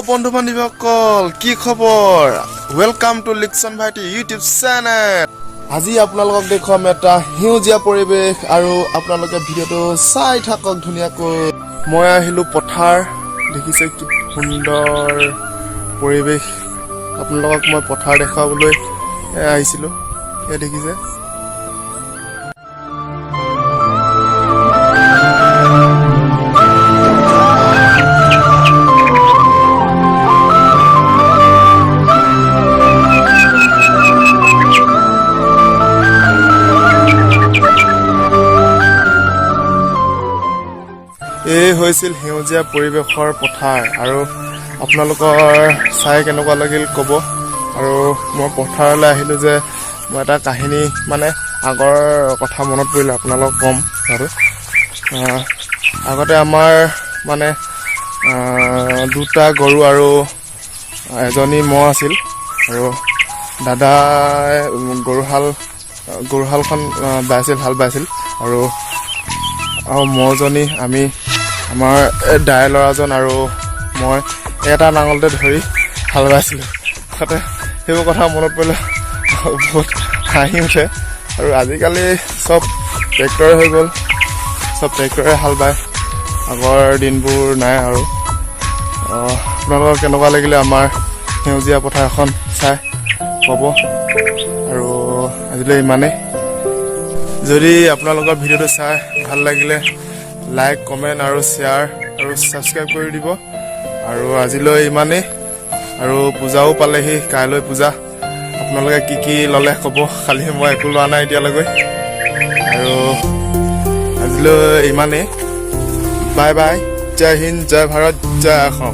বন্ধু বান্ধৱীসকল, কি খবৰ? Welcome to লিকচন ভাইটি ইউটিউব চেনেল। আজি আপোনালোকক দেখুৱাম এটা সেউজীয়া পৰিৱেশ আৰু আপোনালোকে ভিডিঅ'টো চাই থাকক ধুনীয়াকৈ। মই আহিলোঁ পথাৰ, দেখিছে কি সুন্দৰ পৰিৱেশ। আপোনালোকক মই পথাৰ দেখুৱাবলৈ আহিছিলোঁ। এয়া দেখিছে। এই হৈছিল সেউজীয়া পৰিৱেশৰ পথাৰ আৰু আপোনালোকৰ চাই কেনেকুৱা লাগিল ক'ব। আৰু মই পথাৰলৈ আহিলোঁ যে মই এটা কাহিনী, মানে আগৰ কথা মনত পৰিলে আপোনালোকক ক'ম। আৰু আগতে আমাৰ মানে দুটা গৰু আৰু এজনী ম'হ আছিল আৰু দাদাই গৰুহালখন বাইছিল, হাল বাইছিল আৰু আৰু ম'হজনী আমি আমাৰ এই দাই ল'ৰাজন আৰু মই এটা নাঙলতে ধৰি হাল বাইছিলোঁ। আগতে সেইবোৰ কথা মনত পৰিলে বহুত হাঁহি উঠে। আৰু আজিকালি চব ট্ৰেক্টৰে হৈ গ'ল, চব ট্ৰেক্টৰে হাল বায়, আগৰ দিনবোৰ নাই। আৰু আপোনালোকৰ কেনেকুৱা লাগিলে আমাৰ সেউজীয়া পথাৰখন চাই ক'ব। আৰু আজিলৈ ইমানেই। যদি আপোনালোকৰ ভিডিঅ'টো চাই ভাল লাগিলে লাইক, কমেণ্ট আৰু শ্বেয়াৰ আৰু ছাবস্ক্ৰাইব কৰি দিব। আৰু আজিলৈ ইমানেই। আৰু পূজাও পালেহি, কাইলৈ পূজা। আপোনালোকে কি কি ল'লে ক'ব। খালি মই একো লোৱা নাই এতিয়ালৈকে। আৰু আজিলৈ ইমানেই। বাই বাই, জয় হিন্দ, জয় ভাৰত, জয় অসম।